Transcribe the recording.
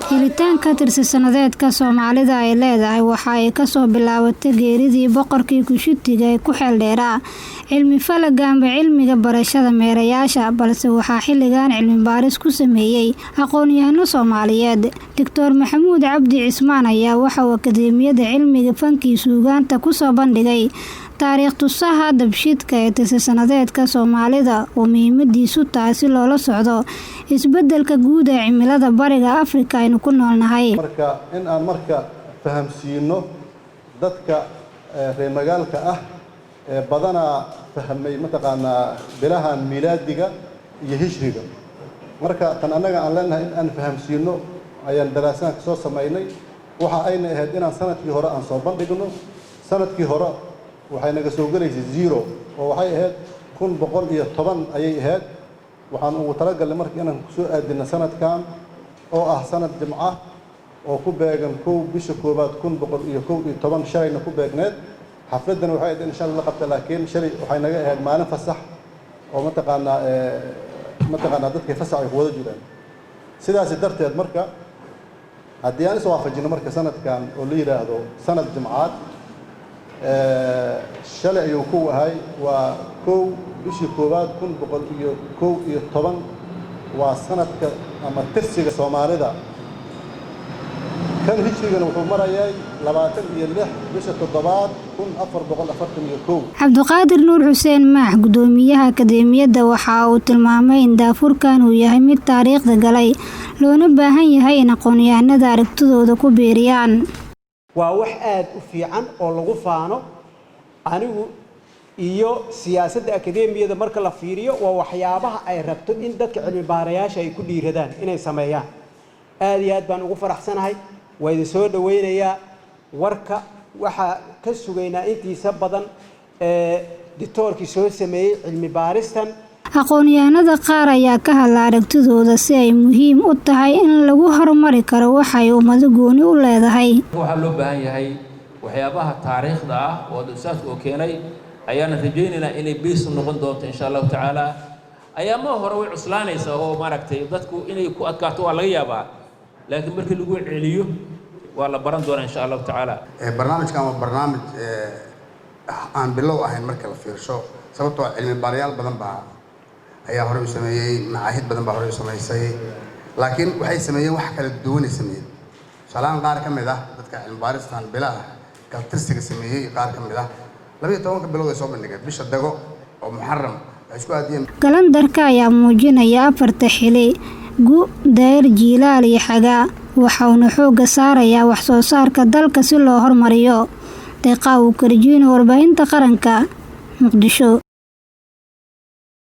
Helitaanka tirsi-sanadeedka Soomaalida ay leedahay waxa ay ka soo bilaabatay geeridii boqorkii Kushitiga ee ku xeeldheeraa cilmi falagga amba cilmiga barashada meerayaasha, balse waxaa xilligan cilmi baaris ku sameeyay aqoon-yahano Soomaaliyeed. Doctor Maxamuud Cabdi Cismaan ayaa waxa uu Akadeemiyadda Cilmiga Fanka iyo Suugaanta ku soo bandhigay taariikh tusaha dabshidka ee tirsi-sanadeedka Soomaalida oo muhiimadiisu tahay si loola socdo isbeddelka guud ee cimilada Bariga Afrika aynu ku noolnahay. Marka in aan marka fahamsiino dadka reer magaalka ah ee badanaa fahmay mataqaanaa bilahan miilaadiga iyo hijriga, marka tan annaga aan leenahay in aan fahamsiino ayaan daraasahan ka soo samaynay. Waxa ayna ahayd inaan sanadkii hore aan soo bandhigno. Sanadkii hore waxay naga soo gelaysay zero oo waxay ahayd 1110 ayay ahayd. Waxaan ugu talagalnay marka inaan kusoo aadino sanadkan oo ah sanad Jimca oo ku beegan 1 bisha koowaad 1111, shalayna ku beegneed. Xafladdana waxay ahayd in shalay la qabta, laakiin shalay waxay naga ahayd maalin fasax oo mataqaanaa dadkay fasax ay ku wada jiraan. Sidaasi darteed marka haddii aan is waafajino marka sanadkan oo la yidhaahdo sanad Jimcaad, shalay ayuu kow ahay, waa 1 bishii koowaad 1111, waa sanadka ama tirsiga Soomaalida. Kan hijrigana wuxuu marayay 26 bisha toddobaad 1441. Cabdiqaadir Nuur Xuseen Maax, gudoomiyaha akadeemiyadda, waxa uu tilmaamay in daafurkan uu yahay mid taariikhda galay, loona baahan yahay in aqoon-yahanada aragtidooda ku biiriyaan. Waa wax aada u fiican oo lagu faano. Anigu iyo siyaasadda akadeemiyada marka la fiiriyo, waa waxyaabaha ay rabto in dadka cilmi baarayaasha ay ku dhiiradaan inay sameeyaan. Aada iyo aad baan ugu faraxsanahay, waa idin soo dhawaynayaa. Warka waxaa ka sugaynaa intiisa badan ee ditoorkii soo sameeyey cilmi baaristan. Aqoon-yahanada qaar ayaa ka hadla aragtidooda si ay muhiim u tahay in lagu horumari karo waxa ay ummado gooni u leedahay. Waxaa loo baahan yahay waxyaabaha taariikhda ah oo ustaadku uu keenay ayaana rajaynaynaa inay base u noqon doonto, insha Allahu tacaala. Ayaamaha hore way cuslaanaysaa oo maaragtay dadku inay ku adkaato waa laga yaabaa, laakiin markii lagu celiyo waa la baran doonaa, insha Allahu tacaala. Barnaamijkan waa barnaamij aan bilow ahayn marka la fiirsho, sababtoo cilmi baarayaal badan baa ayaa horey u sameeyey, macaahid badan baa horey u samaysay, laakiin waxay sameeyeen wax kala duwanay sameeyeen. Tusaalahaan, qaar ka mid ah dadka cilmi baaristan bilaha kaltirsiga sameeyey, qaar ka mid ah 12-ka bilood ay soo bandhigeen bisha dago oo Muxaram waxay isku aadiyeen. Kalandarka ayaa muujinaya afarta xili: gu, dayr, jiilaal iyo xagaa, waxauna xoogga saarayaa wax soo saarka dalka si loo horumariyo. Deeqa uu Karjiino, warbaahinta qaranka, Muqdisho.